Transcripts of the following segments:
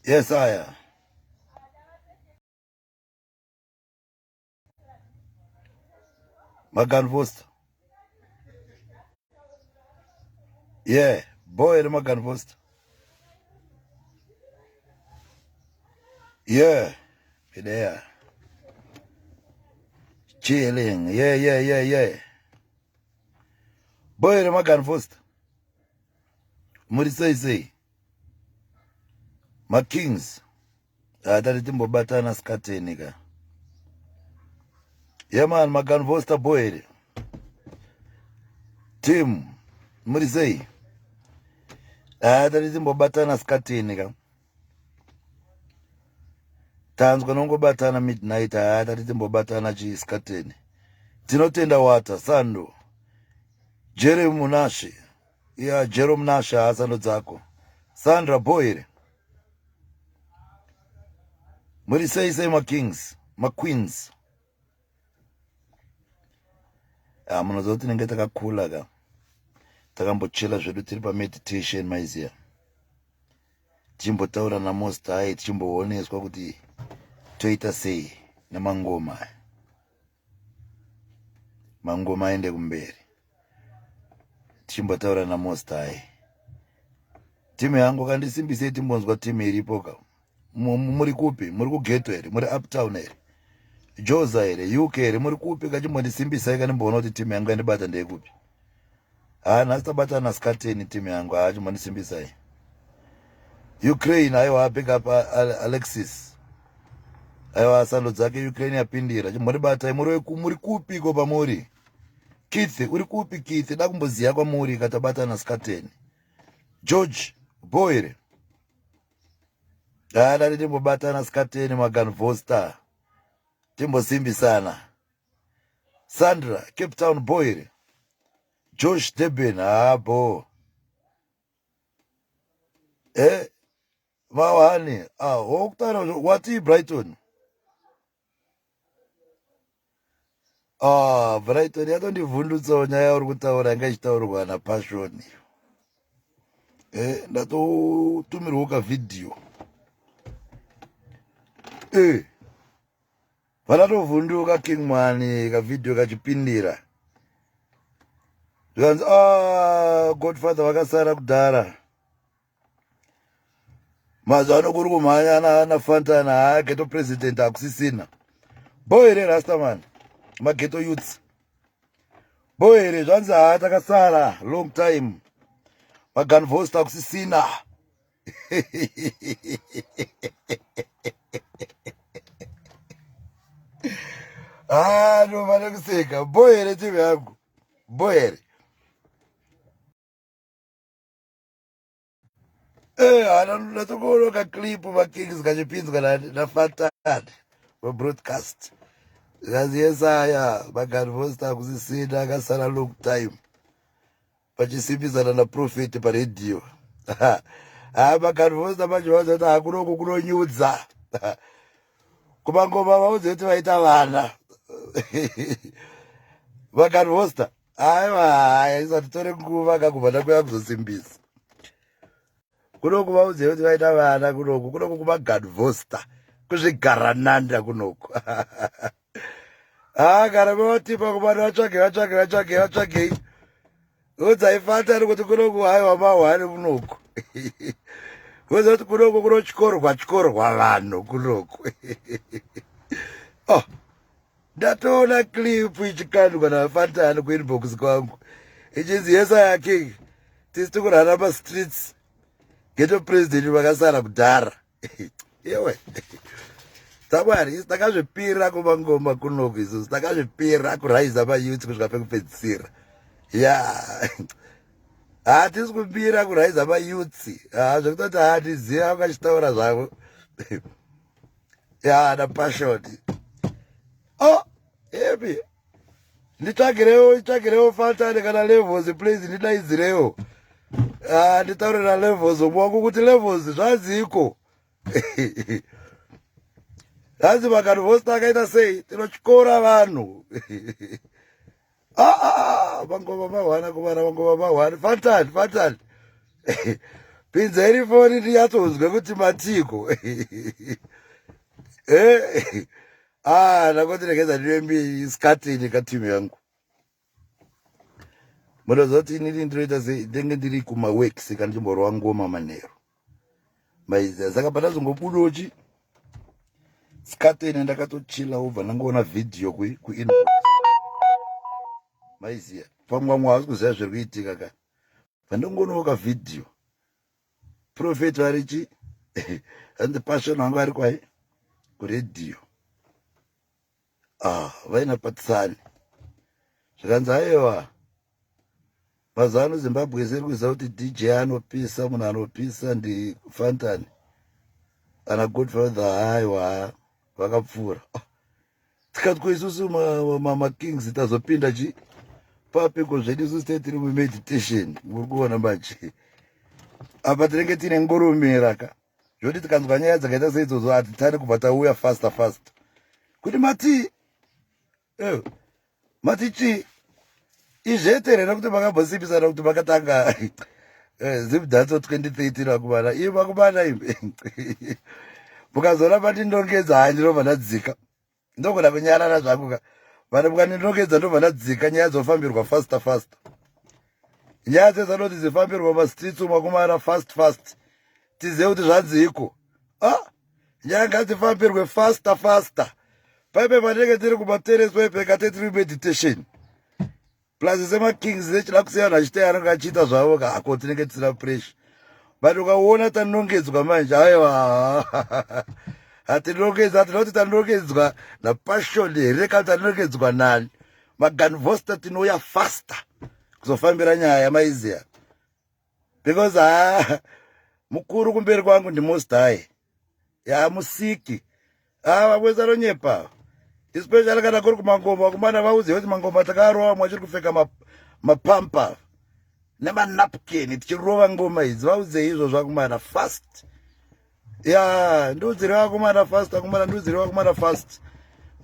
Yes, aya. Magan Foster. Yeah, boy Magan Foster. Yeah, there. Chilling. Yeah, yeah, yeah, yeah. Boy Magan Foster. Muri sei sei? Makings. Hatati timbobatana skateni ka. Yeah man, Magan Foster boy here. Team, muri sei? Hatati timbobatana skateni ka. Tanzwa nongobatana midnight, hatati timbobatana chiskateni. Tinotenda wata sando. Jerry Munashe. Yeah, Jerry Munashe sando dzako. Sandra boy here. Muri sei sei makings, maqueens. Ah, munoziva kuti tinenge takakula ka. Takambochela zvedu tiri pameditation maiziya. Tichimbotaura naMost High tichimbooneswa kuti toita sei nemangoma aya. Mangoma aende kumberi. Tichimbotaura naMost High. Timu yangu kandisimbisei timbonzwa timu iripo ka. Muri kupi? Muri kugeto here? Muri uptown here? Joza here? UK here? Muri kupi? Kachimbondisimbisai kanimboona kuti timu yangu yandibata ndeyekupi. Ha, nhasi tabatana skateni timu yangu. Ha, chimbondisimbisai. Ukraine, aiwa, big up Alexis. Aiwa, sando dzake Ukraine yapindira. Chimbondibatai. Muri kupi ko pamuri? Keith, uri kupi Keith? Da kumboziya kwamuri katabatana skateni. George Boyle. Ha, dati timbobatana skateni Magan Foster. Timbosimbisana. Sandra, Cape Town Boyle. Josh Deben, ha bo. Eh, Mawani, ah, wokutaura wati Brighton. Ah, Brighton yatondivhundutsawo nyaya yauri kutaura yanga ichitaurwa naPassion. Eh, ndatotumirwawo kavhidhiyo. Eh, vanatovhunduka King Mani kavhidhiyo kachipindira. Zvikanzi, ah, Godfather vakasara kudhara. Mazuva ano kuri kumhanya ana Fantana, haa ghetto president hakusisina. Bo here Rastaman, maghetto youths. Bo here zvanzi haa takasara long time. Maganvost hakusisina. Ah, no vane kuseka. Bo here timu yangu. Bo here. Eh, hana ndatokuona kaclip makings kachipinzwa naFantani webroadcast. Zvikanzi yesaya maganvosta akusisina akasara long time pachisimbisana naprofeti paredhiyo. Ha, maganvosta manje vaudza kuti hakunoku kunonyudza. Kumangoma vaudze kuti vaita vana. Maganvosta aiwa haya isatitore nguva kakubva ndakuya kuzosimbisa. Kunoku vaudze kuti vaita vana kunoku, kunoku kumagadvosta kuzvigarananda kunoku. Ah, kana vatipa kumana vatsvage vatsvage vatsvage vatsvagei. Udzai Fantani kuti kunoku haiwa mahwani kunoku. Udzai kuti kunoku kunotyorwa tyorwa vanhu kunoku. Oh, ndatoona clip ichikandwa naFantani kuinbox kwangu. Ichinzi yesaya king. Tisi tikurara pastreets. Ghetto president vakasara kudhara. Yewe. Tamwari, isu takazvipira kumangoma kunoku isusu takazvipira kuraiza mayouth kusvika pekupedzisira. Ya. Hatisi kupira kuraiza mayouth. Ha, zvekutoti hatiziva vakachitaura zvavo. Ya, na passion. Oh, happy. Nditsvagirewo, nditsvagirewo Fantani kana Levels please ndidaidzirewo. Ah, nditaure na Levels umwe wangu kuti Levels zvaziko. Hanzi makanvosta akaita sei tinotyora vanhu. Ah, ah, ah, mangoma mahwana kumana mangoma mahwana. Fantani, Fantani. Pinzai foni ndinyatsonzwe kuti matiko. Eh. Ah, ndakoti regedza ndive skatini katimu yangu. Munoziva kuti inini ndinoita sei, ndenge ndiri kumaworks kana ndichimborova ngoma manheru. Maiziva, saka pandazongobudawo chi skatini ndakatochila ubva ndangoona vhidhiyo kuinbox. Maiziva, pamwe vamwe havasi kuziva zviri kuitika ka. Pandongoonawo kavhidhiyo prophet vari chi hanzi passion vangu vari kwai kuredhiyo. Ah, vaina Patsani. Zvikanzi aiwa mazuva ano Zimbabwe yese iri kuziva kuti DJ anopisa, munhu anopisa ndi Fantan. Ana Godfather haiwa vakapfuura. Oh. Tikati ko isusu makings ma, ma tazopinda chi papiko zvedu isusu tee tiri mumeditation muri kuona manje apa tinenge tiine ngoromera ka zvoti tikanzwa nyaya dzakaita seidzodzo hatitani kubva tauya faster faster kuti mati eh, mati chii izvete here kuti makambosimbisana kuti makatanga eh, zimdanso 2013 vakumana ii vakumana imi mukazoona pandindongedza haa ndinobva ndadzika ndogona kunyarara zvangu ka but mukandinongedza ndobva ndadzika nyaya dzofambirwa faster faster nyaya dzedzanoti dzifambirwa mastreets umakumana fast fast tizive kuti zvanziiko ah, nyaya ngadzifambirwe faster faster paipe panenge tiri kumateresi paipe kate tiri meditation plus semakings nechida kusiyana achite anenge achiita zvavo ka ako tinenge tisina pressure but ukaona tanongedzwa manje aiwa hatinongedzwa hatina kuti tanongedzwa napassion here kana tanongedzwa nani maganvosta tinouya faster kuzofambira nyaya maiziya because ha mukuru kumberi kwangu ndimost high yamusiki ah vamwe sanonyepa especially kana kuri kumangoma vakomana vauzive kuti mangoma takarova mwachiri kupfeka mapampa nemanapkin tichirova ngoma idzi vaudzei izvo zvakumana fast ya ndiudzire vakomana fast akomana ndiudzire vakomana fast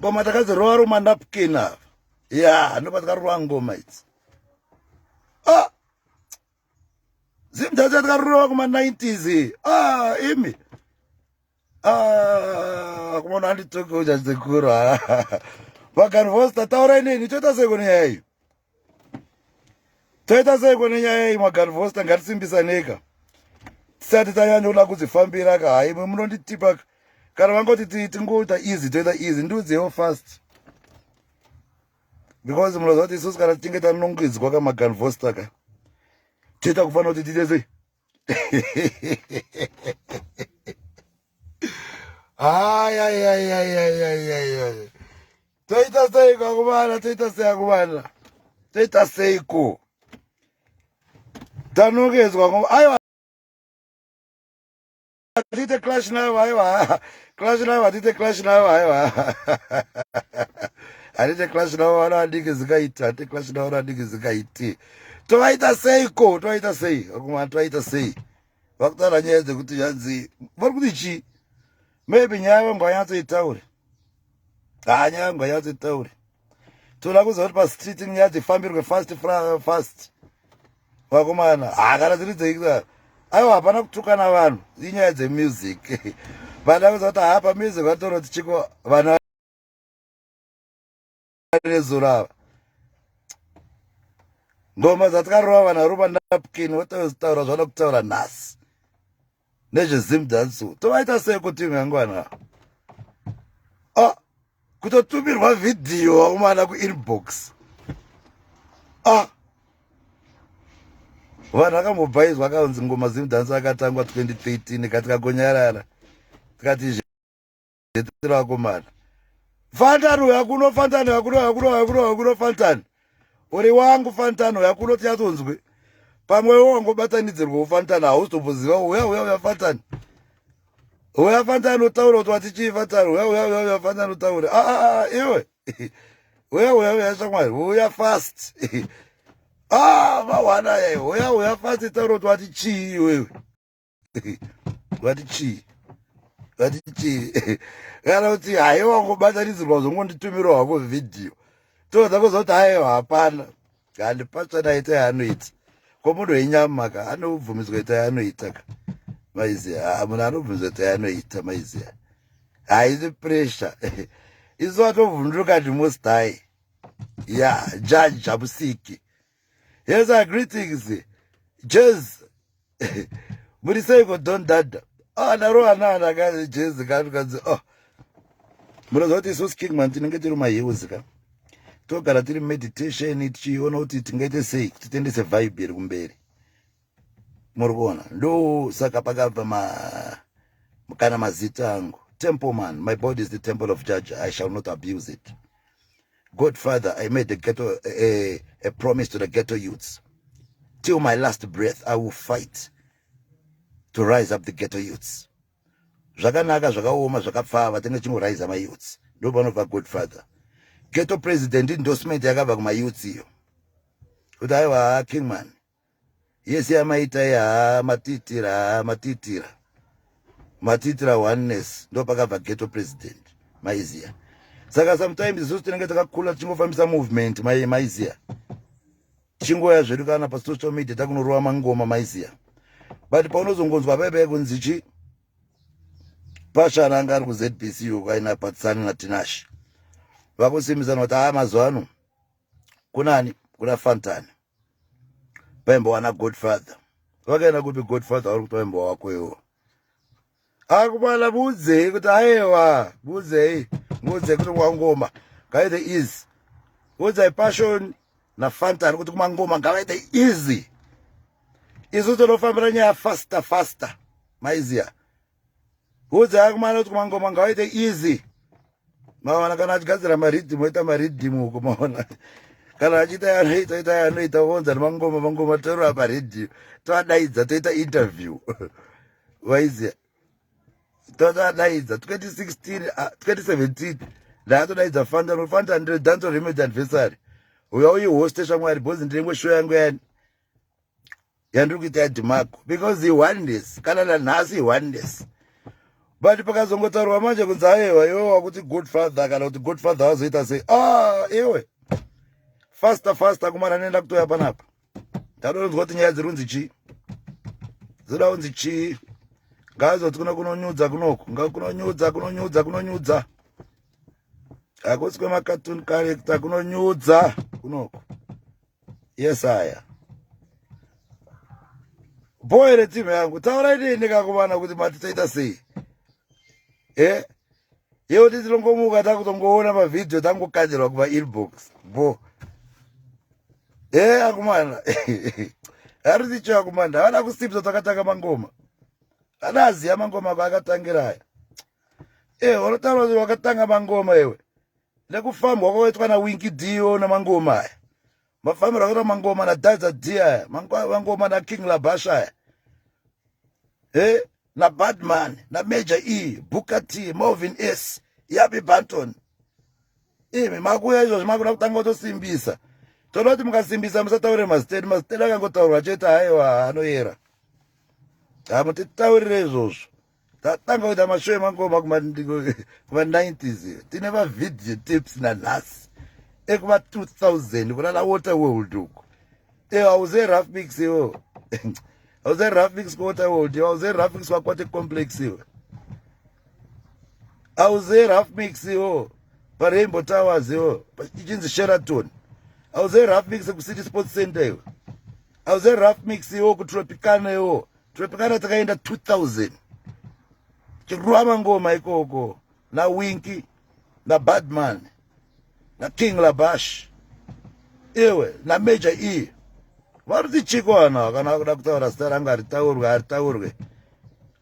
ngoma takadzirova ro manapkin ava ya ndopatakarova ngoma idzi ah zimdata takarova kuma 90s ah imi ah kumona anditoke uchasekuru vaganvosta taurai neni toita seiko nenyaya iyi toita seiko nenyaya iyi maganvosta ngatisimbisaneka tisati tanyanyoda kudzifambira ka haimwe munonditipa kana vangoti tingoita easy toita easy ndiudzewo fast because munoziva kuti isusu kana tichinge tanongidzwa kamaganvosta ka toita kufanira kuti tiite sei ayayayayayayay toita seiko akomana toita sei akomana toita seiko tanongedzwa aiwa hatiite clash navo aiwa clash navo hatiite clash navo aiwa hatiite clash navo vana vadiki zikaiti hatiite clash navo vana vadiki zikaiti tovaita seiko tovaita sei vakomana tovaita sei vakutaura nyaya dzekuti yanzi vari kuti chii maybe nyaya vangu vanyatsoitaure haa nyaya yangu vanyatsoitaure toda kuziva kuti pastreet nyaya dzifambirwe fast fast vakomana haa kana dziri dzeikudaro aiwa hapana kutukana vanhu inyaya dzemusic vada kuziva kuti haa pamusic vatora kuti chiko vana nezuro ava ngoma dzatikarova vanhu vari panapkin vototaura zvavada kutaura nhasi nezvezimdanso tovaita sei kuti mangwana ah, kutotumirwa vhidhiyo vakomana kuinbox ah vanhu vakambobhaizwa akanzi ngoma zimdanso akatangwa 2013 kati kagonyarara tikati zvetero vakomana fantani uya kuno fantani uya kuno uya kuno uya kuno uya kuno fantani uri wangu fantani uya kuno tinyatsonzwe pamwe iwe wangobatanidzirwa ufantani hausitomboziva uya uya uya fantani uya fantani utaure kuti wati chii fantani uya uya uya uya fantani utaure ah, ah, ah, iwe uya uya uya shamwari uya fast ah mawana uya uya fast taura kuti wati chii iwewe vati chii vati chii kana kuti haiwa ngobatanidzirwa zvongonditumirawo hako vhidhiyo toda kuziva kuti haiwa hapana handipatsvana ita yaanoita. Ko munhu wenyama ka anobvumidzwa kuita yaanoita ka, maiziya? Munhu anobvumidzwa kuita yaanoita, maiziya? Haisi pressure. Isu vatovhunduka ndi Most High ya judge, hamusiki. Yes, greetings jazz, muri seiko? Don Dada. Oh, ndarowa nana jazz kanzi. Oh, munoziva kuti isusu Kingman tinenge tiri mahills ka, togara tiri meditation, tichiona kuti tingaite sei kuti tiendese vibe iri kumberi. Muri kuona, ndo saka pakabva ma kana mazita angu: Temple Man, my body is the temple of Judge, I shall not abuse it. Godfather, I made a promise to the ghetto youths: till my last breath I will fight to rise up the ghetto youths. Zvakanaka, zvakaoma, zvakapfava, tinge chingoraisa mayouths. Ndo panobva Godfather. Ghetto President, endorsement yakabva kumayouths iyo, kuti aiwa, Kingman, yese yamaita ha, matitira ha, matitira, matitira oneness. Ndo pakabva Ghetto President, maiziya? Saka sometimes isusu tinenge takakula tichingofambisa movement, maiziya? Tichingoya zvedu kana pasocial media, takunorova mangoma, maiziya? But paunozongonzwa paipai kunzi chi Pashana anga ari kuZBC uko aina Patsani naTinashi, vakusimbisana kuti aa, mazuva ano kunani? Kuna Fantani, paimbowana Godfather. Vakaenda kupi Godfather? Vari kuti vaimbowa wako iwo akumana. Budzei kuti aiwa, budzei, budzei kuti kwangoma ngaite easy. Udzai Passion naFantani kuti kumangoma ngavaite easy. Isu tinofambira nyaya faster faster, maiziya? Udzai akumana kuti kumangoma ngavaite easy. Maona, kana achigadzira mariddim, oita mariddim uko. Maona, kana achiita yanoita, ita yanoita. Onza nemangoma, mangoma torova paredhiyo, toadaidza, toita interview, waiziya? Toadaidza 2016, 2017 ndakatodaidza Fantan. Fantan, ndire Dancehall Remedy anniversary, uya uihoste shamwari, because ndine show yangu yani yandiri kuita yaDimarco, because ioneness kana nanhasi ioneness. But pakazongotaurwa manje kunzi aiwa, iwe wakuti Godfather, kana kuti Godfather wazoita sei? Ah, iwe, faster faster kumana nenda kutoya panapa. Ndadonzwa kuti nyaya dziri kunzi chii, dzoda kunzi chii. Ngazoti kuno kunonyudza, kunoku nga kunonyudza, kunonyudza, kunonyudza. Hakusi kwemacartoon character, kunonyudza kunoku. Yes, aya boy retimu yangu, taurai nini kakumana kuti mati toita sei? E yekuti tinongomuka takutongoona mavhidhiyo, tangokandirwa kumainbox bo. E akumana, ariticho akumana, havana kusimbisa. Takatanga mangoma, anaziya mangoma ako akatangira aya. E unotaura kuti wakatanga mangoma iwe, nekufambwa kwakaitwa naWinky D namangoma aya, mafambiro akaitwa mangoma naDadza D aya, mangoma naKing Labasha aya, e naBadman, naMajor E, Booker T, Melvin S, Yabi Banton. Imi makuya izvozvi, makuda kutanga kutosimbisa. Toda kuti mukasimbisa, musataure mazita edu. Mazita edu akangotaurwa chete, haiwa, anoyera. Hamutitaurire izvozvo. Tatanga kuita mashow emangoma kuma-90s, tine mavideo tapes nanhasi ekuma-2000 kunana Water World uko. E hauze Rough Mix iwo, hauze Rough Mix kuWater World, hauze Rough Mix kuAquatic Complex iwe, hauze Rough Mix iwo paRainbow Towers iwo ichinzi Sheraton, hauze Rough Mix kuCity Sports Center iwe, hauze Rough Mix iwo kuTropicana iwo. Tropicana takaenda 2000, chirova mangoma ikoko naWinky, naBadman, naKing Labash iwe, naMajor E. Vari kuti chiko vanhu? Kana kuda kutaura zita rangu, haritaurwe, haritaurwe.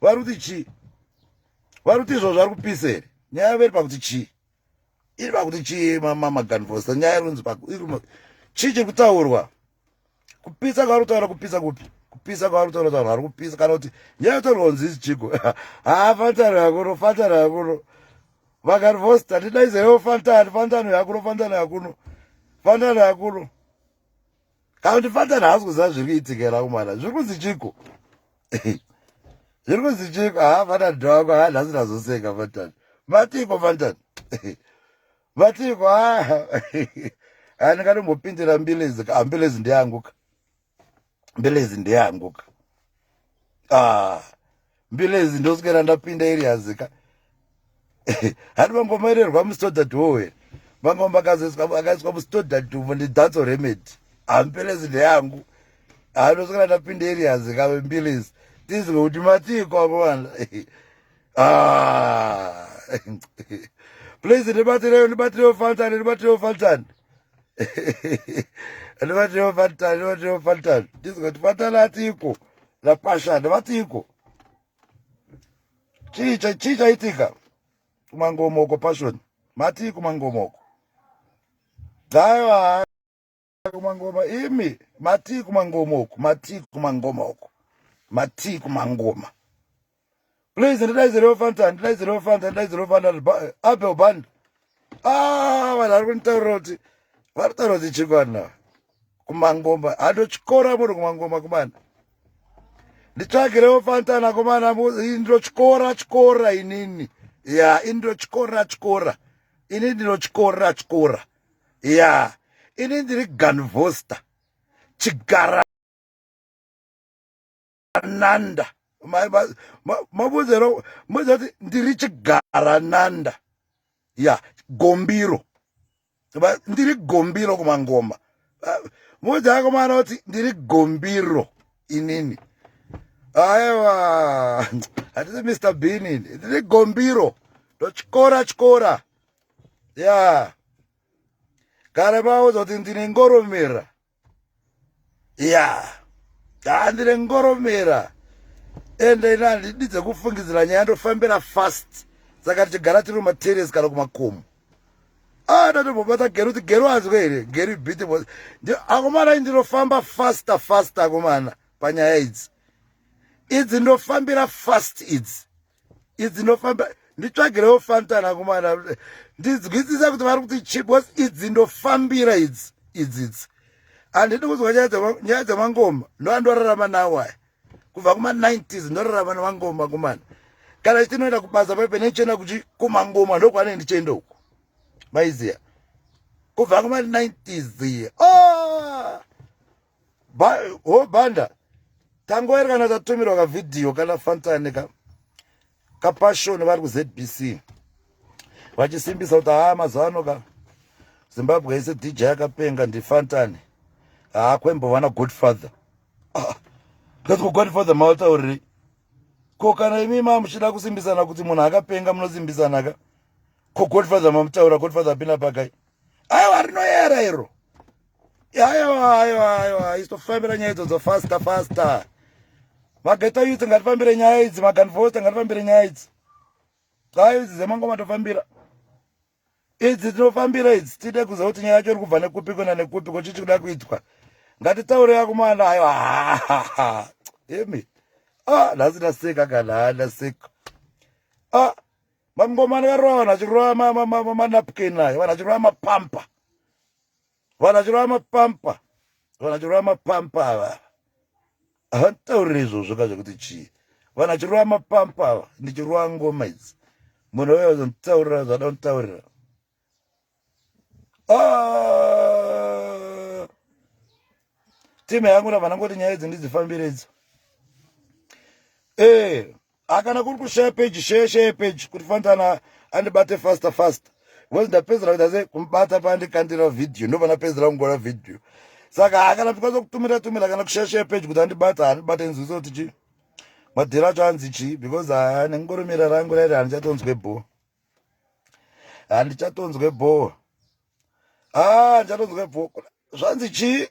Vari kuti chii? Vari kuti izvozvo vari kupisa here? Nyaya veri pakuti chii? Iri pakuti chii? Maganfosta, nyaya iri kunzi chii chiri kutaurwa? Kupisa kwavari kutaura, kupisa kupi? Kupisa kwavari kutaura, kuti vanhu vari kupisa, kana kuti nyaya yotaurwa kunzi isi chiko? Haa, Fantano yakuno, Fantano yakuno, vaganfosta, ndidaizewo Fantani, Fantano yakuno, Fantano yakuno, Fantano yakuno. Kana kuti Fantano haasi kuziva zviri kuitika here? Akumana, zviri kunzi chiko? Zviri kunzi chiko? Haa, Fantani ndowako. Haa, nhasi ndazoseka. Fantani, matiko? Fantani, matiko? Haa, handingatombopindira mbilezi. Ambilezi ndeyangu ka. Mbilezi ndeyangu ka. Ah, Mbilezi ndoswera ndapinda iri yazika. Hadi mangoma ererwa mustoda duo here. Mangoma akazoiswa akaiswa mustoda duo ndi dance remedy. Ah, Mbilezi ndeyangu. Ah, ndoswera ndapinda iri yazika Mbilezi. Tizwe kuti matiko akomana. Ah. Please ndibatireyo ndibatireyo Fantan ndibatireyo Fantan. Ndibatireyo Fantan ndibatireyo Fantan. Tizwe kuti Fantan atiko. La Pasha ndivatiko. Chii chii chaitika? Kumangomoko Passion. Mati kumangomoko. Aiwa kumangoma imi mati kumangoma uku mati kumangoma uku mati kumangoma. Please ndidaidzirewo Fantan ndidaidzirewo Fantan ndidaidzirewo Fantan Abel Band. Ah vanhu vari kunditaurira kuti vari kutaura kuti chikwana kumangoma handochikora munhu kumangoma kumana nditsvagirewo Fantan akomana ndinochikora chikora inini ya ini ndinochikora chikora ini ndinochikora chikora ya ini ndiri ganvoster chigarananda mabvunzero mubvunza kuti ndiri chigarananda ya gombiro ndiri gombiro kumangoma mubvunza akomana kuti ndiri gombiro inini aiwa hatisi Mr Bean ini ndiri gombiro ndochikora chikora ya kare vaudza kuti ndine ngoromera ya ha ndine ngoromera ende ina handidi dzekufungidzira nyaya ndofambira fast saka tichigara tiri mumateresi kana kumakomo. Ah, ndatombobata Geru kuti Geru anzwe here Geru bhiti akomana ndinofamba faster faster akomana panyaya idzi idzi ndofambira fast idzi idzi ndofamba nditsvagirewo Fantan akomana ndinzwisisa kuti vari kuti chi because idzi ndofambira idzi idzi idzi handidi kuzwa nyaya dzemangoma ndoandorarama nawo aya kubva kuma-90s ndorarama nemangoma kumana kana chitinoenda kubasa paipe nechienda kuchi kumangoma ndokwanee ndichienda uko maiziya kubva kuma-90s oh! Ho banda tangoeri kana tatumirwa kavhidhiyo kana Fantani ka kaPassion vari kuZBC vachisimbisa kuti haa mazuva ano ka Zimbabwe yese DJ akapenga ndiFantani haa kwembova naGodfather. Ah, kasi kuGodfather mautauriri ko kana imi ma muchida kusimbisana kuti munhu akapenga munosimbisana ka ko Godfather mamutaura Godfather apinda pakai? Aiwa rinoyera iro. Aiwa aiwa aiwa isitofambira nyaya idzodzo faster faster. Mageta youth ngatifambire nyaya idzi, maganfosta ngatifambire nyaya idzi. Hayo idzi dzemangoma tofambira idzi tinofambira idzi tide kuziva kuti nyaya yacho iri kubva nekupi kuenda nekupi ko chichi kuda kuitwa ngatitaure akomana. Aiwa imi, ah, nhasi ndaseka kana ha ndaseka. Ah, mangoma akarova vanhu achirova manapkin ayo, vanhu achirova mapampa, vanhu achirova mapampa, vanhu achirova mapampa ava havataurire izvozvo ka zvekuti chii vanhu achirova mapampa ava ndichirova ngoma idzi munhu uyo azonditaurira zvada kunditaurira. Ah! Timu yangu ndabva ndangoti nyaya idzi ndidzifambire idzo. Eh, akana kuri kushare page, share share page kuti Fantana andibate faster faster because ndapedzera kuita sei kumubata paandikandira vhidhiyo ndobva ndapedzera kungora vhidhiyo saka akana tikwanisa kutumira tumira kana kushare share page kuti andibata andibate nzwiso kuti chii madhiri acho anzi chii because haa nengoromera rangu rairi handichatonzwe bho handichatonzwe bho ah handichatonzwe bho zvanzi chii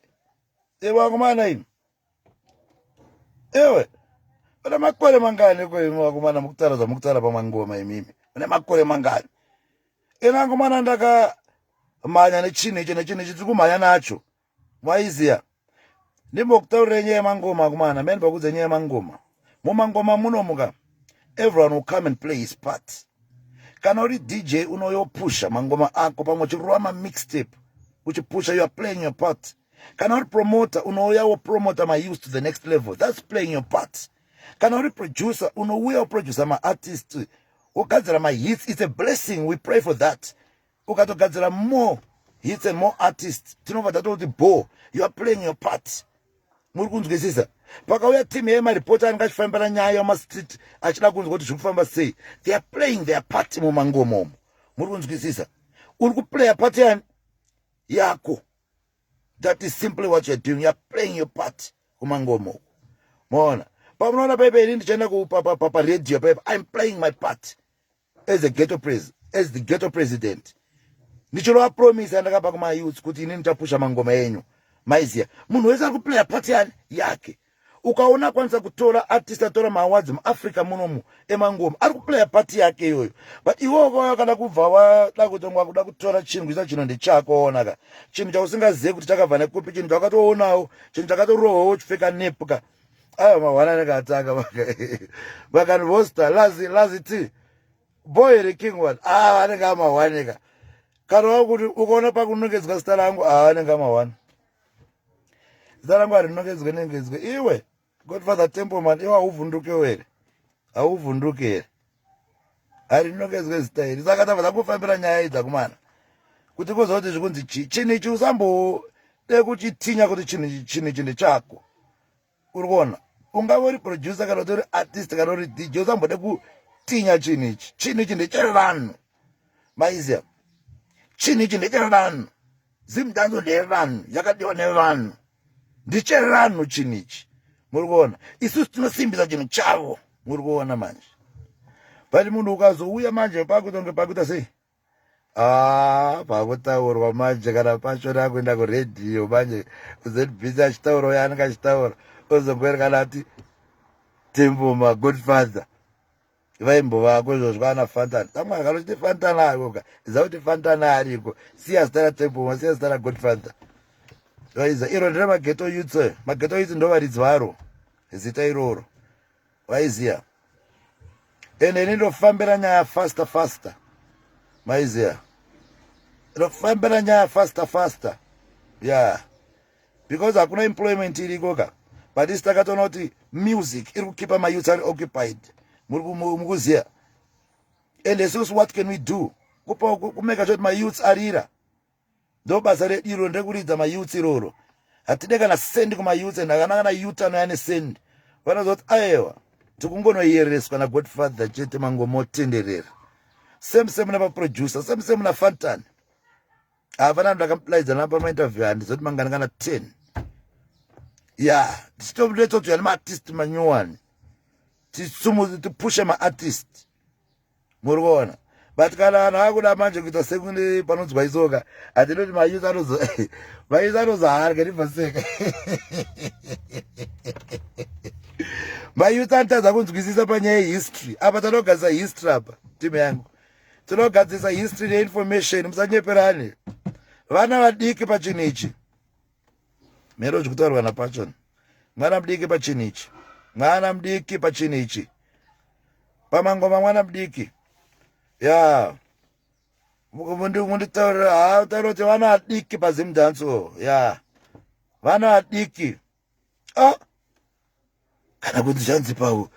iwakomana imi ewe une makore mangani ko imi wakomana mukutaura zvamukutaura pamangoma imimi une makore mangani inangomana ndakamhanya nechinhu icho nechinhu ichi tiri kumhanya nacho maiziya ndimbokutaurire nyaya yemangoma akomana meni pakudza nyaya yemangoma mumangoma munomuka everyone will come and play his part. Kana uri DJ unoyopusha mangoma ako pamwe uchirova mamixtape uchipusha, you are playing your part. Kana uri promoter unouya wopromota mayouth to the next level, that's playing your part. Kana uri producer unouya woproducer maartist wogadzira mahits, it's a blessing, we pray for that. Ukatogadzira more hits and more artists tinobva tatoti bo you are playing your part. Muri kunzwisisa? Pakauya team yemaripota anenge achifambira nyaya yamastreet achida kunzwa kuti zviri kufamba sei. They are playing their part mumangoma umo. Muri kunzwisisa? Uri kuplaya part yani yako. That is simply what you're doing. You're playing your part kumangoma uko. Maona? Pamunoona paipa ini ndichaenda paparedio paipa, I'm playing my part as a ghetto pres as the ghetto president. Ndichirova promise yandakapa kumayouths kuti ini ndichapusha mangoma enyu. Maiziya, munhu wese ari kuplaya part yani yake. Ukaona akwanisa kutora artist atora maawards muAfrica munomu emangoma, ari kuplaya part yake iyoyo. But iwe ukauya kana kubva wada kutongwa kuda kutora chinhu kuisa chinhu ndechako, onaka chinhu chausingazive kuti chakabva nekupi, chinhu chakatoonawo, chinhu chakatorohwawo uchipfeka nepuka. Ayo mahwana anenge atanga vakanvosta lazi lazi t boy here king one. Ah, anenge amahwanika. Kana wakuti ukaona pakunongedzwa zita rangu, ah, anenge amahwana. Zita rangu harinongedzwe nengedzwe. Iwe Godfather Templeman, iwe hauvhunduke here? Hauvhunduke here? Harinongedzwe zita iri. Saka tabva takufambira nyaya idzi akumana kuti kuziva kuti zvikunzi chii. Chinhu ichi usambode kuchitinya kuti chinhu ichi ndechako. Uri kuona, ungave uri producer kana kuti uri artist kana uri DJ, usambode kutinya chinhu ichi. Chinhu ichi ndechevanhu. Maiziya, chinhu ichi ndechevanhu. Zimdanzo ndeyevanhu, yakadiwa nevanhu, ndechevanhu chinhu ichi. Muri kuona, isusu tinosimbisa chinhu chavo. Muri kuona manje? But munhu ukazouya manje pakutonge pakuita sei? Ah, pakutaurwa manje kana pacho akuenda kuredhiyo manje, kuZBC achitaura, uyo anenge achitaura ozongweri kana ati Tembo magodfather vaimbovako izvozvo ana Fantana. Samwari kana uchiti Fantana ariko, ziva kuti Fantana ariko. Siya zita raTembo, siya zita raGodfather. Vaiza iro ndere maghetto youths. Maghetto youths ndo varidzi varo zita iroro, vaiziya. Ende ini ndofambira nyaya faster faster, maiziya, ndofambira nyaya faster faster, yeah, because hakuna employment iriko ka. But isi takatoona kuti music iri kukeepa mayouths ari occupied. Mukuziya, and isusu what can we do? Kupa kumake sure kuti mayouths arira. Ndo basa redu iro, ndekuridza mayouths iroro. Hatide kana sendi kumayouths, and hakana kana youth anouya nesendi. Vanoziva kuti aiwa, tikungonoyereswa naGodfather chete, mangomotenderera. Same same napaproducer, same same naFantan. Havana ndakamuplaidza napa mainterview, handizoti mangani kana 10 ya tichitoletsotuya nemaartist manyuwani, tipushe maartist. Muri kuona? But kana vanhu vakuda manje kuita sekune panonzwa isoka, handinoti mayouth anozo mayouth anozoharya ndibva seka. Mayouth anotadza kunzwisisa panyaya yehistory apa. Tanogadzisa history apa, timu yangu, tinogadzisa history neinformation. Musanyeperane, vana vadiki pachinhu ichi. Mero zvikutaurwa napachona, mwana mudiki pachinhu ichi, mwana mudiki pachinhu ichi, pamangoma mwana mudiki ya munditaurira. Ha, taura kuti vana vadiki paZimdancehall ya vana vadiki. Ah, kana kuti zvanzi pavo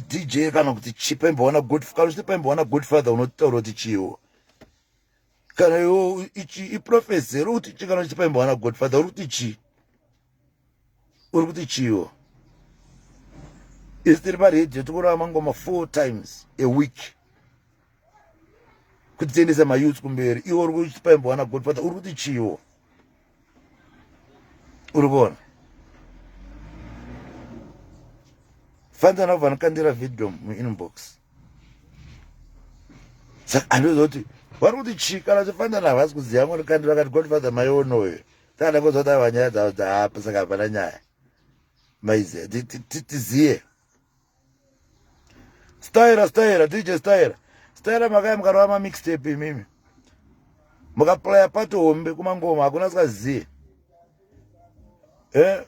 DJ kana kuti chipaimbowana good, kana uchiti paimbowana Godfather, unotaura kuti chiwo kana iwo ichi iprophecy uri kuti chi? Kana uchiti paimbowana Godfather, uri kuti chi? Uri kuti chiwo? Isi tiri paredhiyo, tikurava mangoma four times a week kuti tiendese mayouths kumberi. Iwo uri kuti paimbowana Godfather, uri kuti chiwo? Uri kuona fanzana kubva nokandira video muinbox, saka handiziva kuti vari kuti chii. Kana chifanzana havasi kuziva, ngonokandira vakati Godfather maionoyo. Saka ndakoziva kuti aiwa, nyaya dzavo dzaapa, saka hapana nyaya. Maiziva, tiziye staira staira DJ staira staira. Makaya mukarova mamixtape imimi, mukaplaya part hombe kumangoma, hakuna sikaziye.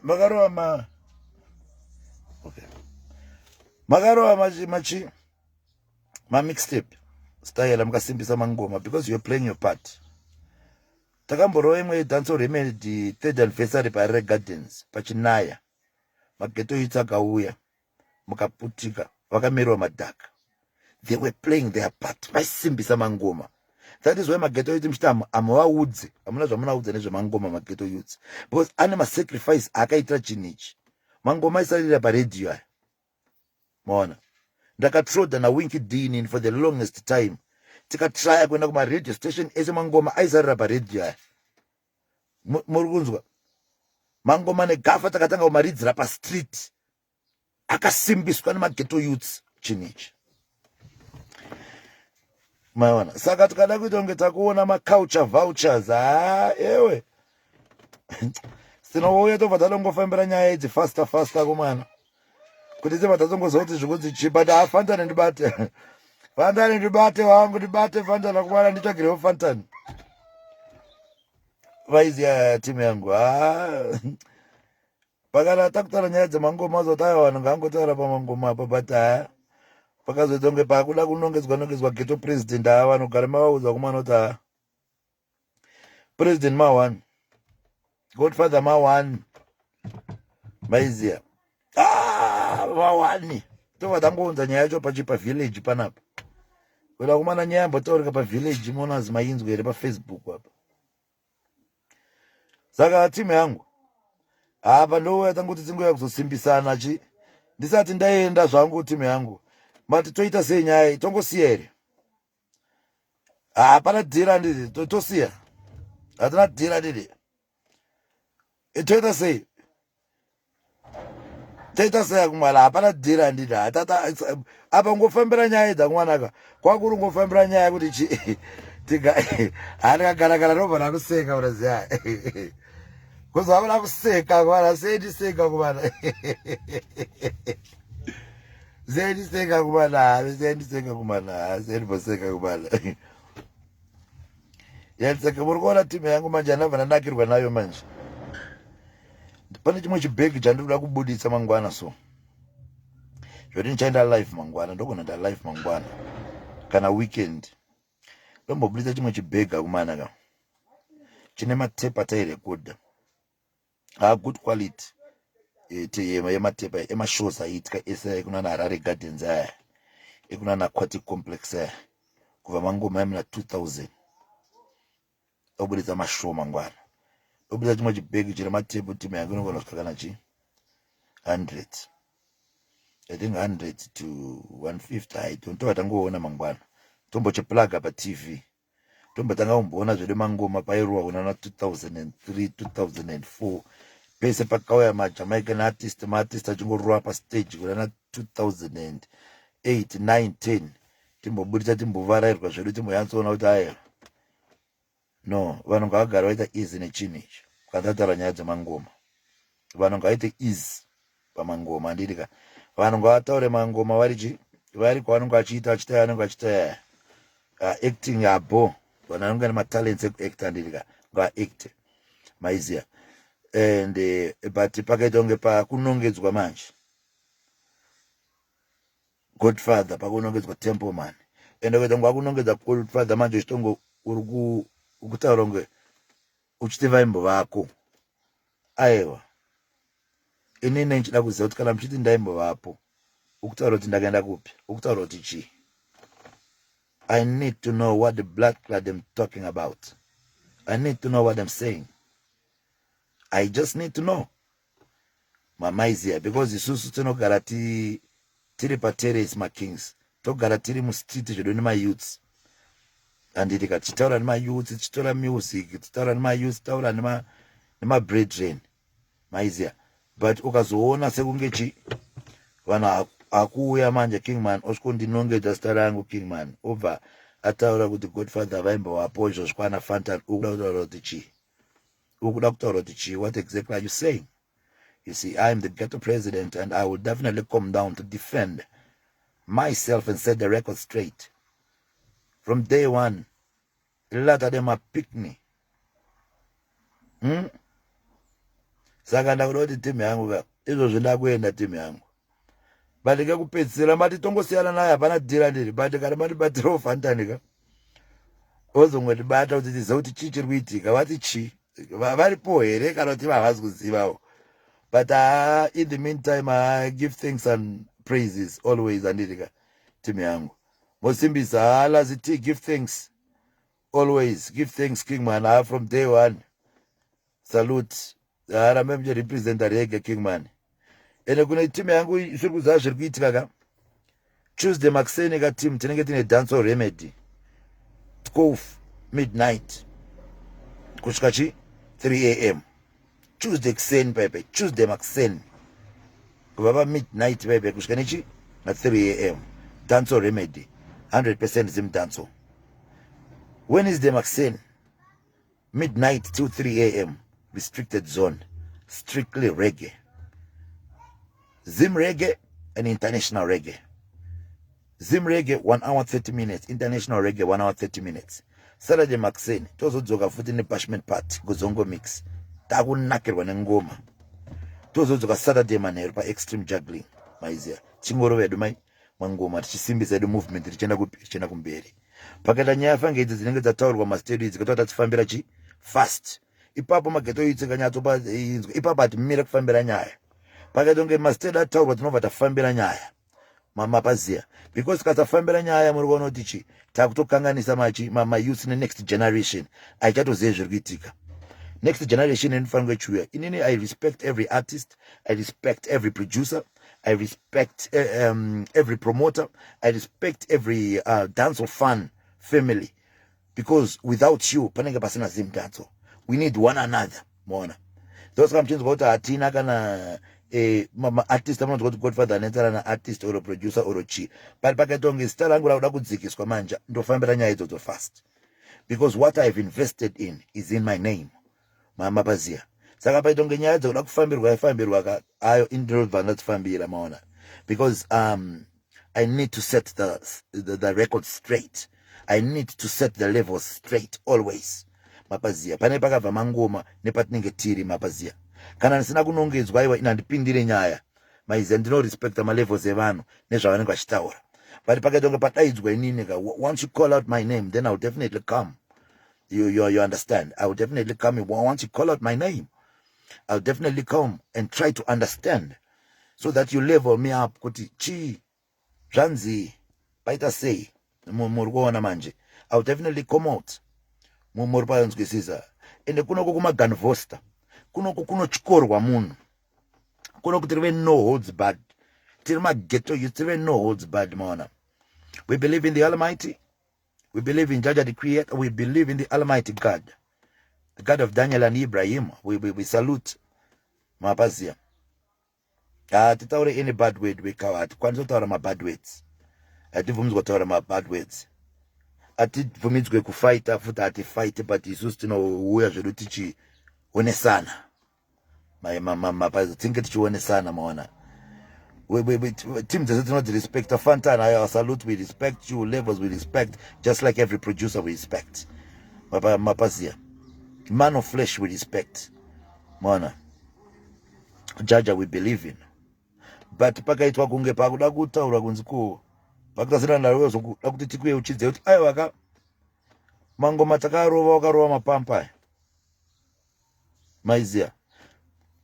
Makarova ma okay, makarova machi machi mamixtape style, mukasimbisa mangoma because you're playing your part. Takamborova imwe Dancehall Remedy third anniversary paHarare Gardens pachinaya. Maghetto youths akauya, mukaputika, vakamerwa madhaka. They were playing their part, vaisimbisa mangoma. That is why maghetto youth muchiti hamuvaudze, hamuna zvamunaudza nezvemangoma maghetto youths, because ane masacrifice aakaitira chinhu ichi. Mangoma aisarira paredhiyo aya. Maona, ndakatroda naWinky D for the longest time. Tikatraya kuenda kumaradio station ese, mangoma aisarira paredhiyo aya. Muri kunzwa? Mangoma negafa takatanga kumaridzira pastreet, akasimbiswa nemaghetto youths. Chinhu ichi, maona. Saka tikada kuita kunge takuona maculture vultures, ha, ewe, sinouya tobva tadongofambira nyaya idzi faster faster kumwana, kuti tibva tatongoziva kuti zvikunzi chii. But hafantani, ndibate Fantani, ndibate wangu, ndibate Fantani akumwana, nditsvagirewo Fantani. Vaiziya timu yangu. Ha, pakana takutaura nyaya dzemangoma, azoti aiwa, vanhu ngaangotaura pamangoma apa. But ha, pakazoita kunge paakuda kunongedzwa nongedzwa ghetto president. Haa, vanogara mavaudza kumana kuti ha, president ma1, godfather ma1, maiziya. Ah, ma1 tobva tangounza nyaya yacho pachipa village panapa. Kuda kumana nyaya yambotaurika pavillage, monazi mainzwa here paFacebook apa? Saka timu yangu apa ndouya tangoti tingoya kuzosimbisana chi ndisati ndaenda zvangu. Timu yangu, mati toita sei nyaya? Tongosiya here? Hapana dhira ndidi, tosiya, hatina dhira ndidi. Toita sei? Toita sei akumwana? Hapana dhira ndidi apa. Ngofambira nyaya idzakumwanaka kwakuri, ngofambira nyaya kuti chi tiga handikagaragara, ndobva ndakuseka. Unoziva, kuzva kuda kuseka kumana sei? Ndiseka kumana sei? Ndiseka kumana sei? Ndiseka kumana sei? Ndimboseka kumana yandiseka. Muri kuona timu yangu manje, andabva ndanakirwa nayo manje. Pane chimwe chibhegi chandiri kuda kubuditsa mangwana, so zvoti ndichaenda live mangwana. Ndogona nda live mangwana kana weekend, ndombobuditsa chimwe chibhegi akumana ka chine matepa atairekodha, ha, good quality yematepa emashows aiitika ese ekunana Harare Gardens aya, ekunana Aquatic Complex aya, kubva mangoma emuna 2000. Obuditsa mashow mangwana, obuditsa chimwe chibhegi chine matepu. Timu yangu inogona kusvika kana chi 100, I think 100 to 150. Hai, tontova tangoona mangwana, tombochiplaga paTV, tombotanga kumboona zvedu mangoma pairohwa kunana 2003, 2004, pese pakauya maJamaican artist, maartist achingorova pastage kunana 2008, 9, 10. Timbobudisa, timbovarairwa zvedu, timbonyatsoona kuti aya no, vanhu ngavagara vaita easy nechinhu ichi. Kana tataura nyaya dzemangoma, vanhu ngavaite easy pamangoma, handiti ka? Vanhu ngavataure mangoma vari chi vari kwavanenge vachiita, vachiita vanenge vachiita yaya acting abo. Vanhu vanenge nematalents ekuacta, handiti ka? Ngavaacte, maiziya. And but pakaita kunge pakunongedzwa manje Godfather, pakunongedzwa Templeman, ende kuita kunge wakunongedza Godfather manje, uchitongo uri kutaura kunge uchiti vaimbo vako. Aiwa, inini ndichida kuziva kuti kana muchiti ndaimbovapo, ukutaura kuti ndakaenda kupi? Ukutaura kuti chii? I need to know what the blood clot them talking about. I need to know what I'm saying. I just need to know, mamaiziya, because isusu tinogara tiri paterrace, makings, togara tiri mustreet zvedu nemayouths, handiti ka? Tichitaura nemayouths, tichitora music, tichitaura nemayouths, tichitaura nemabrethren, maiziya. But ukazoona sekunge chi vanhu akuuya manje, Kingman osvikondinongedza zita rangu, Kingman obva ataura kuti Godfather vaimbovapo izvo zvikwana Fantan, ukuda kutaura kuti chii? Ukuda kutaura kuti chii? What exactly are you saying? You see, I am the ghetto president and I will definitely come down to defend myself and set the record straight. From day one, a lot of them are pick me. Saka ndakuda kuti timu yangu ka, izvozvi ndakuenda timu yangu, but kekupedzisira mati tongosiyana naye, hapana dhira ndiri. But kana mandibatirawo Fantani ka, ozongondibata kuti tizive kuti chii chiri kuitika. Vati chii? Varipo here kana kuti vahavazi kuzivawo? But in the meantime, I give thanks and praises always, handiti ka? Timu yangu mosimbisa halaziti, give thanks always, give thanks, King Man. From day one, salute. Harambe muchirepresenta reggae, King Man. Ende kune timu yangu isiri kuziva zviri kuitika ka. Tuesday makuseni ka team, tinenge tine Dancehall Remedy 12 midnight kusvika chi 3 a.m. Tuesday kuseni paipe, Tuesday makuseni, kubva pamidnight paipe kusvika nechi na3 a.m., Dancehall Remedy, 100% Zim dancehall. Wednesday makuseni, midnight till 3 a.m., Restricted Zone, strictly reggae, Zim reggae and international reggae. Zim reggae 1 hour 30 minutes, international reggae 1 hour 30 minutes. Saturday makuseni tozodzoka futi nebashment party, kuzongo mix, takunakirwa nengoma. Tozodzoka Saturday manheru paExtreme Juggling, maiziya, chingoro vedu mai mangoma, tichisimbisa edu movement, richienda kupi? Richienda kumberi. Pakaita nyaya fange idzi dzinenge dzataurwa mastedo idzi, katova tatifambira chi fast ipapo. Maghetto youths kanyatsopa inzwa ipapo, hatimire kufambira nyaya. Pakaita kunge mastedo ataurwa, tinobva tafambira nyaya, mapaziya, because tikasafambira nyaya, muri kuona kuti chi takutokanganisa machi mayouth nenext generation aichatozive zviri kuitika. Next generation inofanira kuchiuya. Inini I respect every artist, I respect every producer, I respect every promoter, I respect every dancehall fan family, because without you panenge pasina Zim dancehall. We need one another, maona. Ndosaka muchinzwa kuti hatina kana maartist amunonzwa kuti Godfather anetsana naartist or producer or chi, but pakaita kunge zita rangu rakuda kudzikiswa manje, ndofambira nyaya idzodzo fast, because what I've invested in is in my name, mapaziya. Saka paita kunge nyaya dzekuda kufambirwa ifambirwa ka, ayo indinobva ndadzifambira, maona, because I need to set the record straight. I need to set the levels straight always, mapaziya. Pane pakabva mangoma nepatinenge tiri, mapaziya. Kana ndisina kunongedzwa, aiwa, inandipindire nyaya, maiziya. Ndinorespekta malevels evanhu nezvavanenge vachitaura, but pakaita kunge padaidzwa inini ka, once you call out my name, then I will definitely come. You understand? I will definitely come. Once you call out my name, I'll definitely come and try to understand so that you level me up kuti chii, zvanzi paita sei. Muri kuona manje, I will definitely come out. Muri panzwisisa? Ende kunoko kumaganvosta, kunoko kunotyorwa munhu. Kunoku tiri ve-no holds barred, tiri maghetto youth, tiri ve-no holds barred, maona. We believe in the Almighty, we believe in Jah Jah the Creator, we believe in the Almighty God, the God of Daniel and Ibrahim. We salute, mapaziya. Hatitaure any bad word. Wekawa hatikwanisi kutaura mabad words, hatibvumidzwa kutaura mabad words, hatibvumidzwe kufaita futi, hatifaite, but isusu tinouya zvedu tichionesana, tinge tichionesana, maona. Team dzese tinodzirespecta. Fantan, I salute, we respect you. Levels, we respect, just like every producer we respect, mapaziya. Man of Flesh we respect, maona. Jah Jah we believe in. But pakaitwa kunge pakuda kutaura kunzi ko pakutasina ndarozokuda kuti tikuyeuchidze kuti aiwa ka, mangoma takarova, wakarova mapampa aya, maiziya.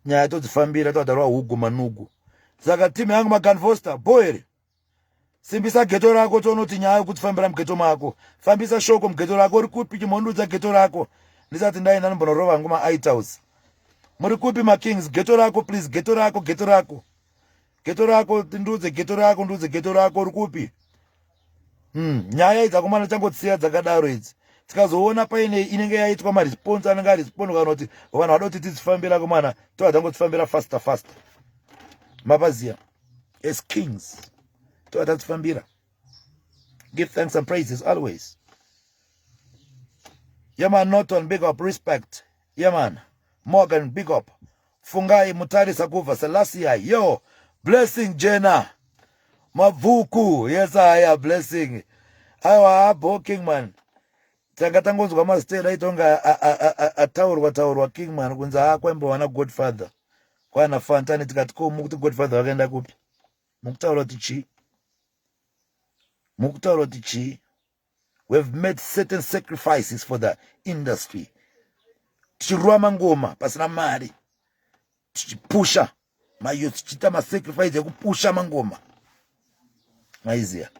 Nyaya todzifambira, todarwa hugu manugu. Saka timu yangu maganfoster bo here, simbisa ghetto rako. Tonoti nyaya yekutifambira mughetto mako, fambisa shoko mughetto rako. Uri kupi? Chimondudza ghetto rako. Ndisati ndaenda, nombonorova hangu maitals. Muri kupi makings? Ghetto rako please, ghetto rako, ghetto rako, ghetto rako, ndudze ghetto rako, ndudze ghetto rako. Uri kupi? Nyaya idzi akomana changotsiya dzakadaro idzi. Tikazoona paine inenge yaitwa maresponse, anenge arespond, kana kuti vanhu vada kuti tidzifambira, komana, tova tangodzifambira faster faster, mapaziya. As kings tova tadzifambira. Give thanks and praises always. Yeah man, Norton, big up, respect. Yeah man, Morgan, big up. Fungai Mutarisa kubva Selassia, yo. Blessing Jena Mabvuku, yes, aya Blessing, aiwa, abo king man. Tanga tangonzwa mazita aitonga ataurwa taurwa, king man, kunzi akwaimbowana Godfather kwana Fantani. Tikati ko mukuti Godfather vakaenda kupi? Mukutaura kuti chii? Mukutaura kuti chii? We have made certain sacrifices for the industry, tichirova mangoma pasina mari, tichipusha mayouth, tichiita masacrifice ekupusha mangoma, maiziya,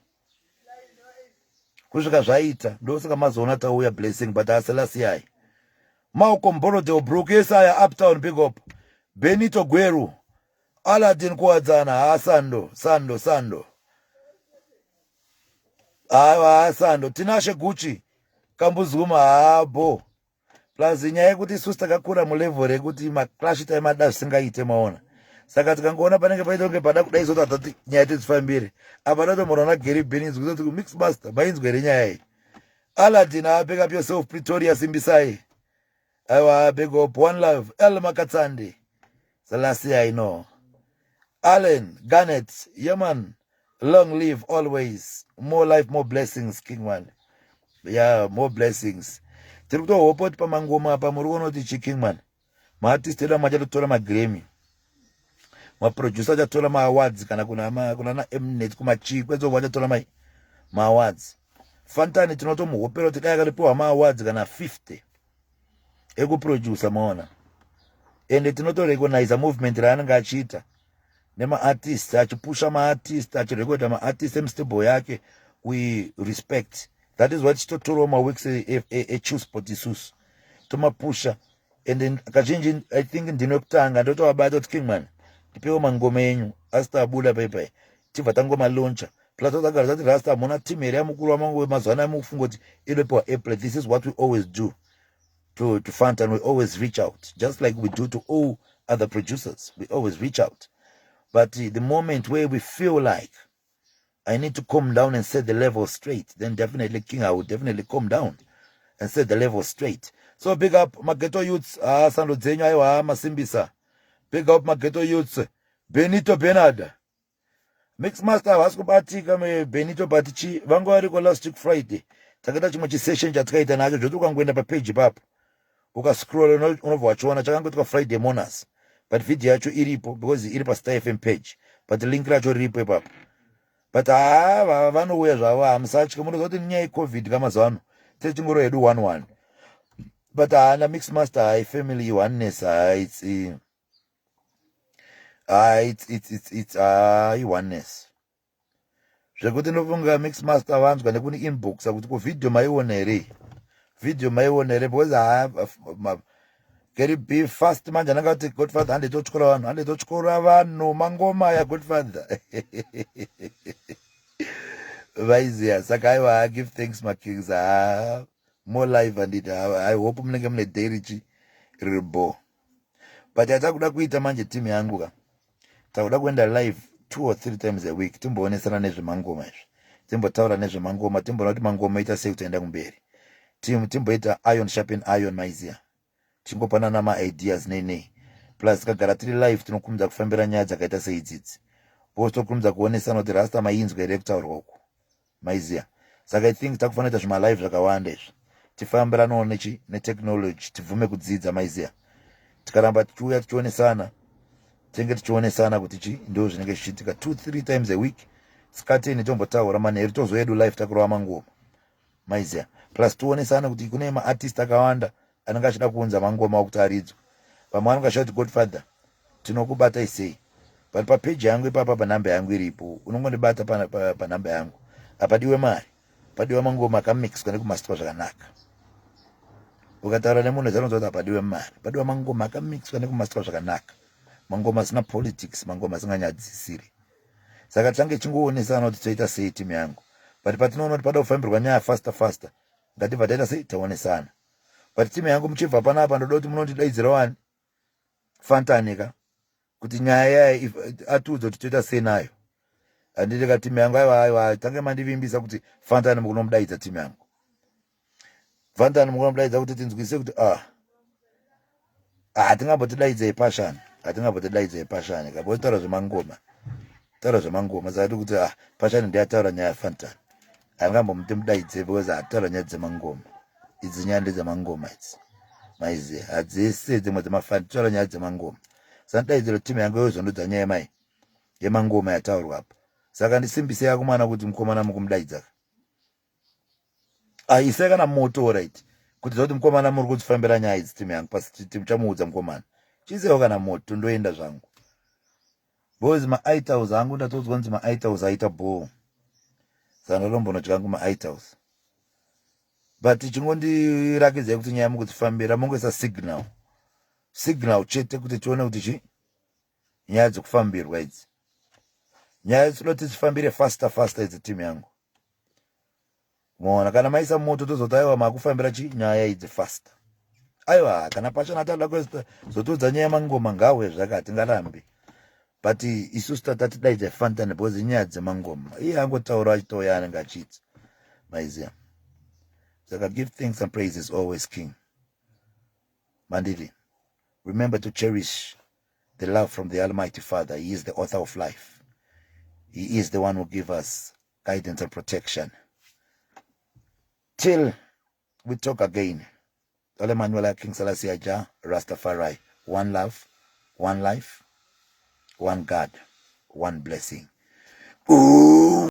kusvika zvaita. Ndosaka mazoona tauya, Blessing. But aselasiyai Malcolm Borodale Brook, yes, aya. Uptown, big up. Benito Gweru. Aladdin Kuwadzana, ha sando, sando, sando. Aiwa, ha sando. Tinashe Gucci, Kambuzuma, ha bo. Plus nyaya yekuti isusu takakura mulevel rekuti maclash taimada zvisingaite, maona. Saka tikangoona panenge paita kunge pada kudai zoti atati nyaya tidzifambire. Apa datomorwa naGary Benz kuzoti Mix Master mainzwa here nyaya iyi? Aladdin, ha pick up yourself Pretoria simbisai. Aiwa, big up, one love. El Makatsandi. Selassie I know. Allen Garnett, yeah man. Long live always. More life, more blessings, King man. Yeah, more blessings. Tiri kutohopa kuti pamangoma apa muri kuona kuti chi King man. Maartist edu amwe achatotora maGrammy. Maproducer achatora maawards kana kuna kuna na Mnet kumachii kwedzoko vachatora mai maawards. Fantani tinotomuhopera kuti dai akatopiwa maawards kana 50 ekuproducer, maona. Ende tinotorecognize movement raanenge achiita nemaartist, achipusha maartist, achirekodha maartist emustable yake. We respect that. Is what tichitotorawo maworks eChillspot isusu tomapusha. And kazhinji I think ndinokutanga ndotovabata kuti, "Kingman, ndipewo mangoma enyu asati abuda paipai." Tibva tangomalauncha. Plus tagara tati, "Rasta, hamuna team here yamukuru wamangu mazuva anaya mukufunga kuti inopiwa airplay?" This is what we always do to Fantan. We always reach out, just like we do to all other producers. We always reach out. But the moment where we feel like I need to come down and set the level straight, then definitely, King, I will definitely come down and set the level straight. So big up maghetto youths. Ah, sando dzenyu, aiwa, masimbisa. Big up maghetto youths. Benito Bernard. Mix Master havasi kubatika Benito, but chi vanga variko last week Friday. Takaita chimwe chisession chatikaita nacho zvoti ukangoenda papeji ipapo ukascroll unobva wachiona chakangoitwa Friday Monas, but video yacho iripo because iri paStar FM page, but link racho riripo ipapo. But haa, vanouya zvavo, hamusatye. Munoziva kuti nenyaya yeCovid kamazuva ano techingoro yedu one one. But haana Mix Master, hai, family oneness, ha, it's ha, it's hai, oneness zvekuti ndofunga Mix Master vanzwa nekuni inboxa kuti kuvhidhio maiona here, vhidhio maiona here, because ha, Gary B fast manje ananga kuti, "Godfather, handitotyora vanhu, handitotyora vanhu mangoma ya Godfather." Vaiziya. Saka aiwa, give thanks, makings. Ha, more live anditi. I hope munenge mune day richi riri bo. But yatakuda kuita manje, timu yangu ka, takuda kuenda live two or three times a week, timboonesana nezvemangoma izvi, timbotaura nezvemangoma, timboona kuti mangoma ita sei kutoenda kumberi. Timboita iron sharpen iron, maiziya, tichingopanana maideas nei nei. Plus tikagara tiri live tinokurumidza kufambira nyaya dzakaita seidzidzi because tokurumidza kuonesana kuti, "Rasta, mainzwa here kutaurwa uku?" Maiziya. Saka I think takufanira kuita zvimalive zvakawanda izvi, tifambiranawo nechi netechnology, tibvume kudzidza, maiziya. Tikaramba tichiuya tichionesana, tinenge tichionesana kuti chi ndo zvinenge zvichiitika two three times a week. Sikateni tombotaura, manheru tozoedu live takurova mangoma, maiziya. Plus tionesana kuti kune maartist akawanda anenge achida kuunza mangoma okuti aridzwe. Vamwe vanenge vachida kuti, "Godfather, tinokubatai sei?" But papeji yangu ipapa panhamba yangu iripo, unongondibata panhamba yangu. Hapadiwe mari, padiwa mangoma akamixwa nekumastwa zvakanaka. Ukataura nemunhu zanonzwa kuti hapadiwe mari, padiwa mangoma akamixwa nekumastwa zvakanaka, mangoma asina politics, mangoma asinganyadzisiri. Saka tichange chingoonesana kuti toita sei, timu yangu. But patinoona kuti pada kufambirwa nyaya faster faster, ngatibva taita sei, taonesana. But timu yangu, muchibva panapa ndoda kuti munondidaidzira wani Fantani ka kuti nyaya yaya atiudza kuti toita sei nayo, handiti ka, timu yangu? Aiwa, aiwa, tange mandivimbisa kuti Fantani mukunomudaidza. Timu yangu, Fantani mukunomudaidza kuti tinzwise kuti ah, hatingambotidaidzei Pashani, hatingambotidaidzei Pashani kabotaura zvemangoma, taura zvemangoma. Saka tiri kuti, ah, Pashani ndiyataura nyaya yaFantani, handingambomuti mudaidzei because hataura nyaya dzemangoma. Idzi nyaya ndedzemangoma idzi, maiziya, hadzisi dzimwe dzemafani, totaura nyaya dzemangoma. Saka ndidaidzira timu yangu yozondodza nyaya yemai yemangoma yataurwa apa. Saka ndisimbise yako mwana kuti mukomana mukumudaidza, aisai kana moto, right, kuti zoti mukomana muri kudzifambira nyaya idzi. Timu yangu pasi tichamuudza mukomana, chiisewo kana moto, ndoenda zvangu because maitals angu ndatodzwa kunzi maitals aita ball. Saka ndotombonotya angu maitals, but chingondirakidzai kuti nyaya mukudzifambira, mungoisa signal, signal chete kuti tione kuti chi Nyaya dzekufambirwa idzi, nyaya dzinoti dzifambire faster faster idzi, timu yangu. Maona, kana maisa moto, tozoti aiwa, makufambira chi nyaya idzi faster. Aiwa, kana pachona tada kuzotiudza nyaya yemangoma, ngawe zvakati ngarambi, but isusu tatatidaidza Fantan because inyaya dzemangoma. Iye angotaura achitouya anenge achiita, maiziya. Saka give thanks and praises always, King Mandidi. Remember to cherish the love from the Almighty Father. He is the author of life. He is the one who gives us guidance and protection. Till we talk again, Ole Manuela King Selassie Jah Rastafari. One love, one life, one God, one blessing. Ooh.